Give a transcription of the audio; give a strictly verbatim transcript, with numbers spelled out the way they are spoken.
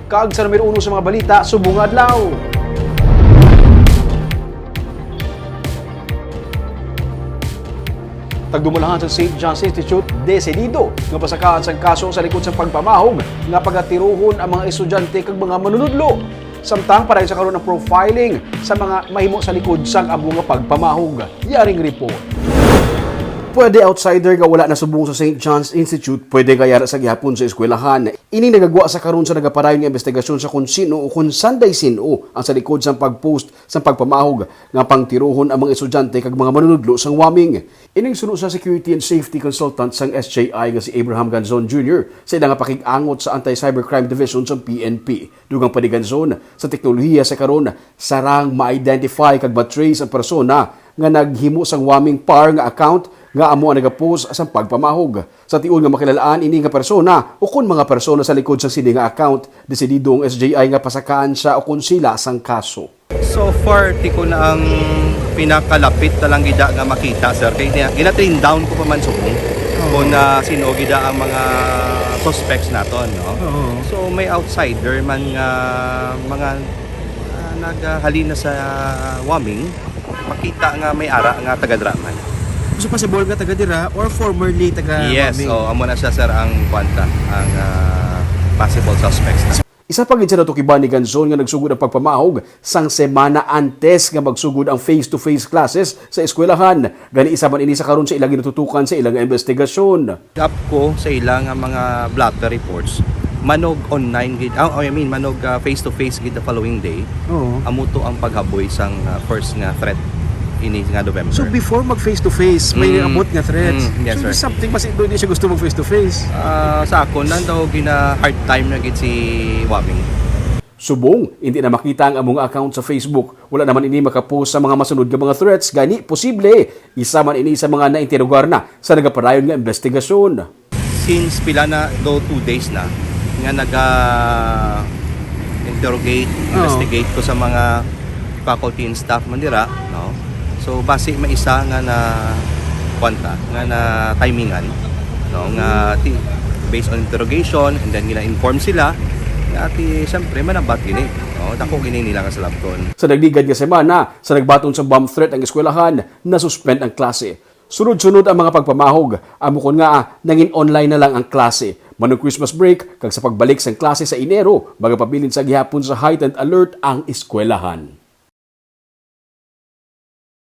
Kag sa numero uno sa mga balita subong nga adlaw. Tagdumalahan sa Saint John's Institute desidido nga pasakaan sang kaso sa likod sang pagpamahog nga pagatiruhon ang mga estudyante kag mga manunudlo. Samtang padayon sa karon ang profiling sa mga mahimo sa likod sang amo nga pagpamahog. Yaring report. Pwede outsider nga wala nasubong sa Saint John's Institute, pwede nga yara sa gihapon sa eskwelahan. Ini nagagwa sa karon sa nagapadayon nga investigasyon sa kon sino o kon sanday sin-o ang sa likod sang pag-post sang pagpamahog nga pangtiruhon ang mga estudyante kag mga manunudlo sang Waming. Ining suno sa security and safety consultant sang S J I nga si Abraham Ganzon Junior sa ila nga pakig-angot sa Anti-Cybercrime Division sang P N P. Dugang pa ni Ganzon, sa teknolohiya sa karon, sarang ma-identify kag ma-trace ang persona nga naghimo sang Waming par nga account nga amo ang nagapost sang pagpamahog. Sa tion nga makilal-an ini nga persona ukon mga persona sa likod sang sini nga account, desidido ang S J I nga pasakaan siya ukon sila sang kaso. So far, ti ko na ang pinakalapit na lang gida nga makita, sir. Kay niya, gina-train down ko pa man subong kung na sino gida ang mga suspects naton, no? Oo. So may outsider man nga mga, ah, naghalin na sa Waming, makita nga may ara nga taga-dira man. So possible nga taga dira or formerly taga Yes, Waming? Oh, amo na siya, sir, ang kwanta, ang, ah, possible suspects na. Isa pa gid sa natukiban ni Ganzon nga nagsugod ang pagpamahog sang semana antes nga magsugod ang face-to-face classes sa eskwelahan. Gani, isa man ini sa karon sa ilang ginatutukan sa ilang investigasyon. Up ko sa ila nga mga blotter reports, manog online gid, ah, I mean, manog, ah, face-to-face gid the following day. Oo. Amo to ang paghaboy sang, ah, first nga threat ini nga November. So before mag face to face, may Mm. abot nga threats. Mm, yes, So sir. There's something, mas hindi siya gusto mag face to face. Ah, sa akon lang daw gina hard time na gid si Waming. Subong, hindi na makita ang among account sa Facebook. Wala naman ini makapost sa mga masunod nga mga threats. Gani, posible, isa man ini sa mga nainterogar na sa nagapadayon nga investigasyon. Since pila na, do two days na nga naga-interrogate, Oo. investigate ko sa mga faculty and staff man dira, no? So, basi may isa nga na, kuwan ta, nga na timingan, no? Nga ti-, based on interrogation, and then gina-inform sila, nga ti, siyempre, manabat gini, no? Dako gini nila nga salabton. Sa nagligad nga semana, sa nagbaton sa bomb threat ang eskwelahan, nasuspend ang klase. Sunod-sunod ang mga pagpamahog, amo kon ngaa nangin online na lang ang klase. Manong Christmas break, kag sa pagbalik sang klase sa Enero, magapabilin sa gihapon sa heightened alert ang eskwelahan.